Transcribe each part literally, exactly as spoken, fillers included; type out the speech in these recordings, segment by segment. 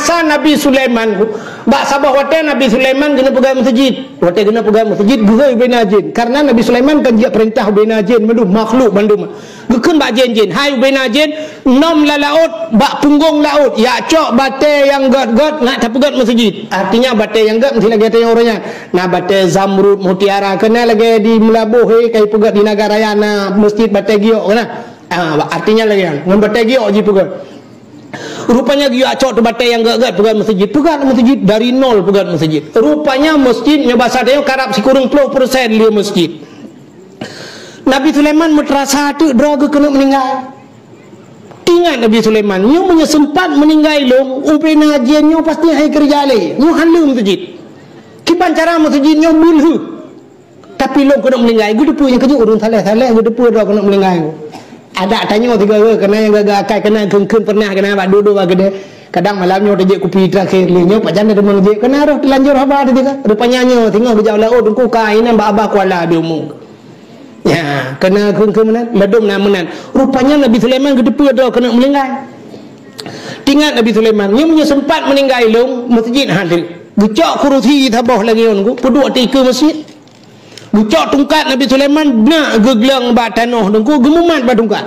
Sa Nabi Sulaiman, bak saboh watée Nabi Sulaiman geuneuk peugét meuseujid. Watée geuneuk peugét meuseujid, geuhôi ubena jén. Karena Nabi Sulaiman kan jeuet peurintah ubena jén mandum, makhluk bandum. Geukheun bak jén-jén, "Hai ubena jén, nom lam laôt, bak punggong laôt, jak cok batée nyang gét-gét, nak tapeugét meuseujid." Artinya batée nyang gét meusti lagée tanyoe uroe nyan. Na batée zamrud, mutiara, keunan lagée di Meulaboh, he, ka jipeugét di Nagan Raya na meuseujid batée giok keunan. Ah, artinya lagée nyan, ngon batée giok jipeugét. Rupanya geuyue cok teuh batée nyang gét-gét peugét meuseujid, peugét meuseujid, dari nol peugét meuseujid. Rupanya meuseujid nyoe basa tanyoe karab sikureueng ploh persen lé meuseujid. Nabi Sulaiman meuteurasa teuk droe geuh keuneuk meuninggai. Ingat Nabi Sulaiman, nyoe meunyoe seumpat meuninggai lôn, ubena jén nyoe pasti hai keureuja lé. Nyoe han lé meuseujid. Kiban cara meuseujid nyoe beulheueh. Tapi lôn keuneuk meuninggai, geuteupeue nyang keujeuet ureuëng saleh-saleh, geuteupeue droe keuneuk meuninggai. Adak tanyoe sigoe, keunan nyang gagah akai, keunan kheun-kheun pernah keunan bak duek-duek bak keudè. Kadang malam nyoe tajak kupi terakhir lé nyoe, pajan teuma jeuet, keunan roh teulanjur haba teuka. Rupanya nyoe singoh geujak u laôt, teungku ka inan bak abah kuala di umu. Ya, keunan kheun-kheun meunan, ladom na meunan. Rupanya Nabi Sulaiman geuteupeue droe keuneuk meuninggai. Ingat Nabi Sulaiman, nyoe meunyoe seumpat meuninggai lôn, meuseujid han lé. Geucok kurusi saboh lagée nyoe, peuduek ateueh ikeue meuseujid. Geucok tungkat Nabi Sulaiman, nak geugleueng bak tanoh teungku, geumumat bak tungkat.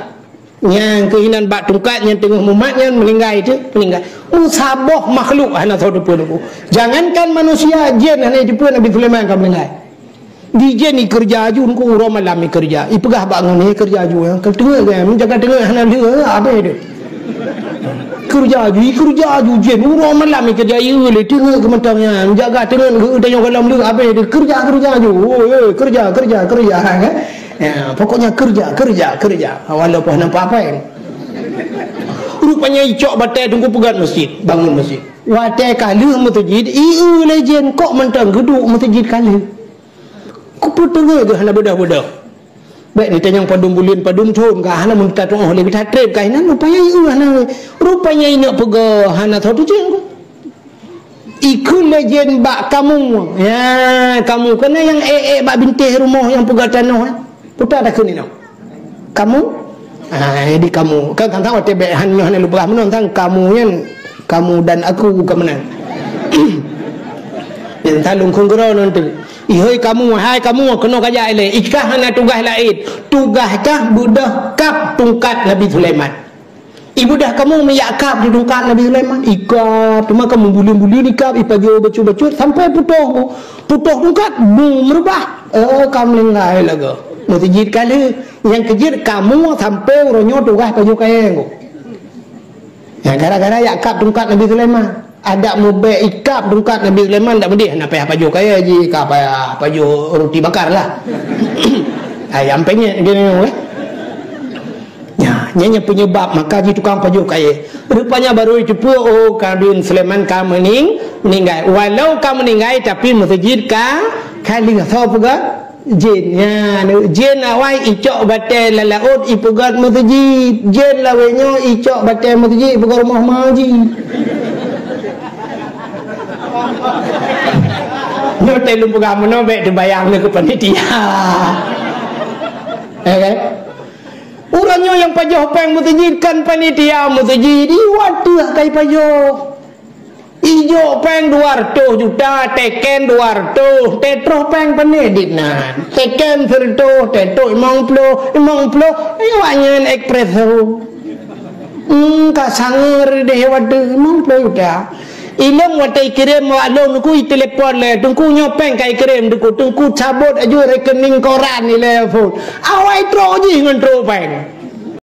Nyang keuh inan bak tungkat nyang teungoh mumat nyan meuninggai teuk, meuninggai. Meusaboh makhluk hana soe teupeue teungku. Jangankan manusia, jén hana jiteupeue Nabi Sulaiman ka meuninggai. Di jén ikeureuja aju teungku, uroe malam ikeureuja. Ipeugah bak ngon ikeureuja aju, ya. Ka teungeut kan, meujaga teungeut hana lheueh, habéh deh. Keureuja aju, keureuja aju jén. Uroe malam keureuja, ieu lé teungeut keu mantong nyan. Jaga teungeut geu tanyoe gohlom lheueh, habéh deh. Keureuja, keureuja aju. Oh, eh, keureuja, keureuja, keureuja, kan? Ya, pokoknya keureuja, keureuja, keureuja. Walaupun nampak apa, kan? Rupanya icok batée teungku peugét meuseujid, bangun meuseujid. Watée ka lheueh meuseujid, ieu lé jén kok mantong geuduek meuseujid ka lheueh. Kupeue teungeut geuh hana beudôh-beudôh. Bék neutanyong padum buleuen padum thon ka hana meunta tuoh lé geuta treb ka inan rupanya ieu hana. Rupanya ineuk peugah hana tho tujuan. Ikheun lé jén bak kamu. Ya, kamu keunan nyang ék-ék bak bintéh rumoh nyang peugah tanoh, eh. Puta takheun inoe. Kamu? Ah, jadi kamu. Kan tang-tang watée bék han nyoe hana lôn peugah meunoe tang kamu nyan, kamu dan aku ka meunan. Nyang tang lôn kheun keudroe ngon teuk. Ihôi kamu, hai kamu, keunoe kajak ilée. Ikah hana tugaih laén. Tugaih kah beudôh kab tungkat Nabi Sulaiman. Ibeudôh kamu meuyak kab di tungkat Nabi Sulaiman. Ikab, teuma kamu buleuen-buleuen ikab, ipajoh bacut-bacut sampai putôh. Putôh tungkat, bu meurubah. Eh, ka meuninggai lagée. Meuseujid ka lheueh. Nyang keujeuet kamu sampai uroe nyoe tugaih pajoh kayée. Ya, gara-gara yak kab tungkat Nabi Sulaiman. Adak mubek ikab tungkat Nabi Sulaiman dak meudeh, na payah pajoh kayée jih, ka payah pajoh roti bakar lah. Ayam penyet gini, eh. Ya, nyan nyang penyebab maka jih tukang pajoh kayée. Rupanya baru jiteupeue, oh, Nabi Sulaiman ka meuning-, meuninggai. Walau ka meuninggai, tapi meuseujid ka, ka lheueh. Soe peugah? Jén, nyan, jén awai icok batée lam laôt ipeugét meuseujid. Jén lawét nyoe icok batée meuseujid ipeugét rumoh ma jih. Nyoe teuh lôn peugah meunoe bék teubayang lé keu panitia. Ya kan? Ureuëng nyoe nyang pajoh péng meuseujid kan panitia meuseujid, iwat teuh ka ipajoh. Ijok péng dua reutôh juta, teken dua reutôh, teutroh péng pané dit nan. Teken sireutôh, teutroh limong ploh, limong ploh, eh, awak nyan espresso. Hmm, ka sangeue deh watée limong ploh juta. Ilong watée ikirém awak lôn, teungku itelepon lé, teungku nyoe péng ka ikirém, teungku, teungku cabot aju rekening koran ilée phon. Awai trok jih ngon trok péng.